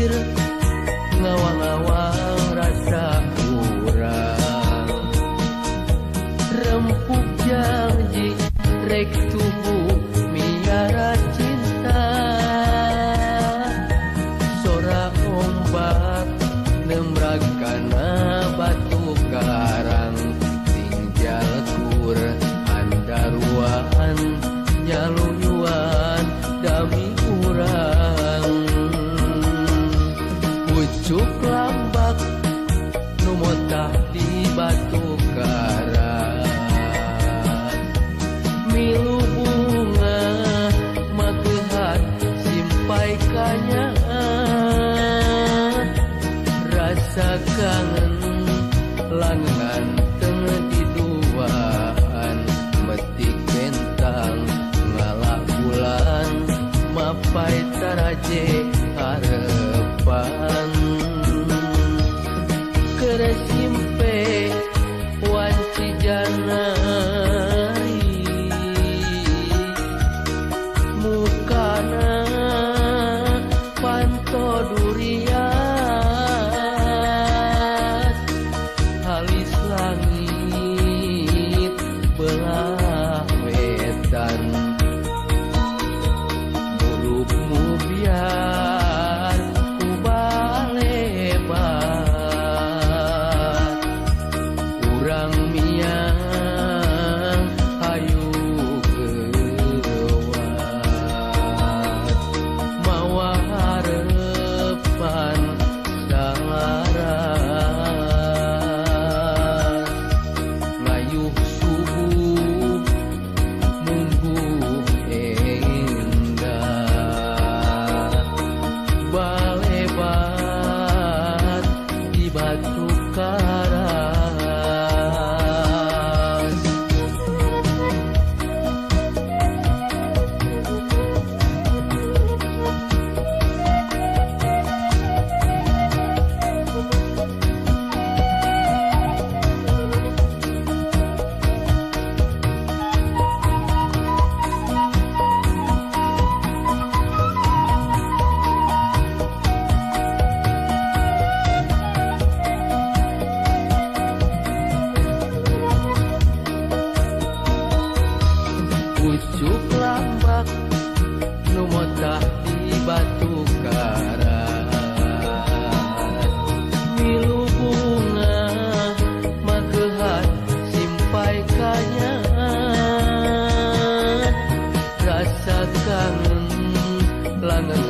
Pasir ngawang-ngawang rasa urang rempuk janji rek tubuh miara cinta sora ombak nembrag kana batu karang tinggal kur andaruan nyaluyuan dami urang pucuk lambak nu motah di batu karang milu bunga magehan simpai kanya rasa kangen langan tengah di duaan metik bentang ngalah bulan mapai taraje harapan keresimpe wanci janari mukana panto durian halis langit belah wetan mulutmu biar ku balebat urang miang hayu geuwat mawa harepan salaras ngayuh subuh mungguh endah balebat di batu karang. Pucuk lambak nu motah di batu karang milu bunga magehan simpai kanya rasa kangen langen.